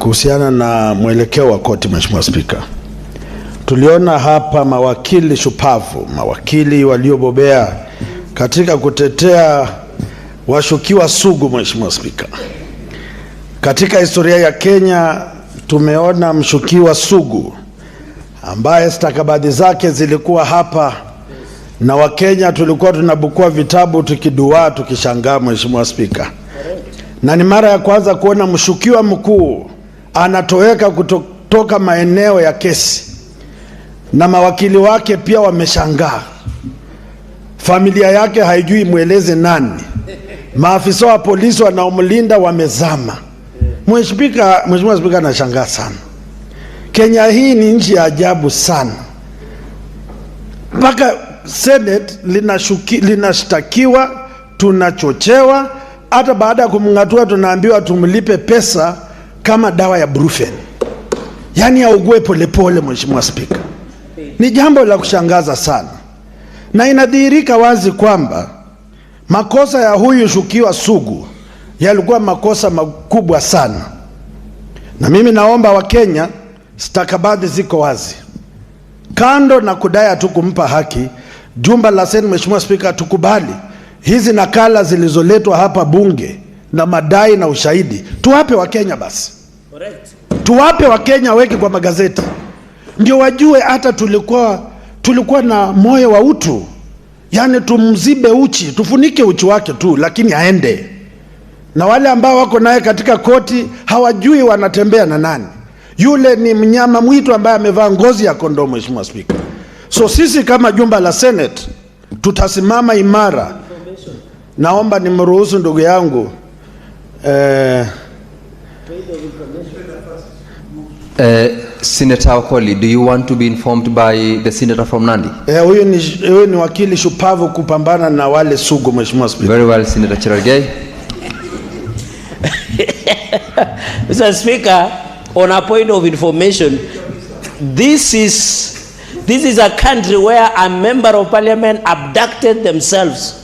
Kuhusiana na mwelekeo wa koti, Mheshimiwa Spika, tuliona hapa mawakili shupavu, mawakili waliobobea katika kutetea washukiwa sugu. Mheshimiwa Spika, katika historia ya Kenya tumeona mshukiwa sugu ambaye stakabadhi zake zilikuwa hapa na Wakenya tulikuwa tunabukua vitabu tukiduaa tukishangaa, Mheshimiwa Spika, na ni mara ya kwanza kuona mshukiwa mkuu anatoweka kutoka maeneo ya kesi, na mawakili wake pia wameshangaa. Familia yake haijui mweleze nani, maafisa wa polisi wanaomlinda wamezama. Mheshimiwa Spika, nashangaa sana. Kenya hii ni nchi ya ajabu sana, mpaka Senate linashtakiwa, tunachochewa. Hata baada ya kumng'atua tunaambiwa tumlipe pesa kama dawa ya Brufen, yaani augue polepole. Mheshimiwa Spika, ni jambo la kushangaza sana, na inadhihirika wazi kwamba makosa ya huyu shukiwa sugu yalikuwa makosa makubwa sana, na mimi naomba Wakenya, stakabadhi ziko wazi. Kando na kudai tu kumpa haki jumba la Senate, Mheshimiwa Spika, tukubali hizi nakala zilizoletwa hapa bunge na madai na ushahidi, tuwape Wakenya basi, tuwape Wakenya weke kwa magazeti ndio wajue hata tulikuwa na moyo wa utu, yaani tumzibe uchi, tufunike uchi wake tu, lakini aende. Na wale ambao wako naye katika koti hawajui wanatembea na nani. Yule ni mnyama mwitu ambaye amevaa ngozi ya kondoo, Mheshimiwa Spika. So sisi kama jumba la Senate tutasimama imara. Naomba nimruhusu ndugu yangu Senator Wakoli, do you want to be informed by the senator from Nandi? Huyu ni wakili shupavu kupambana na wale sugu, Mheshimiwa Spika. Very well, Senator Cherargei. Mr. Speaker, on a point of information, this is a country where a member of parliament abducted themselves.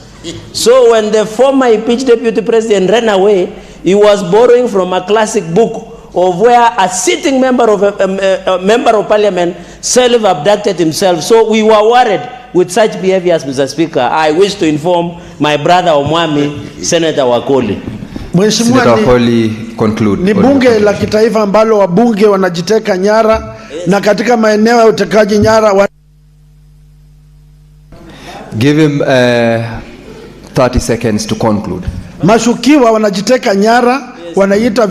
So when the former impeached deputy president ran away, he was borrowing from a classic book of where a sitting member of a member of parliament self-abducted himself. So we were worried with such behaviors, Mr. Speaker. I wish to inform my brother Omwami, Senator Wakoli. Mheshimiwa, Senator Wakoli, conclude. Ni bunge la kitaifa ambalo wabunge wanajiteka nyara na katika maeneo ya utekaji nyara Give him 30 seconds to conclude. Mashukiwa wanajiteka nyara, wanaita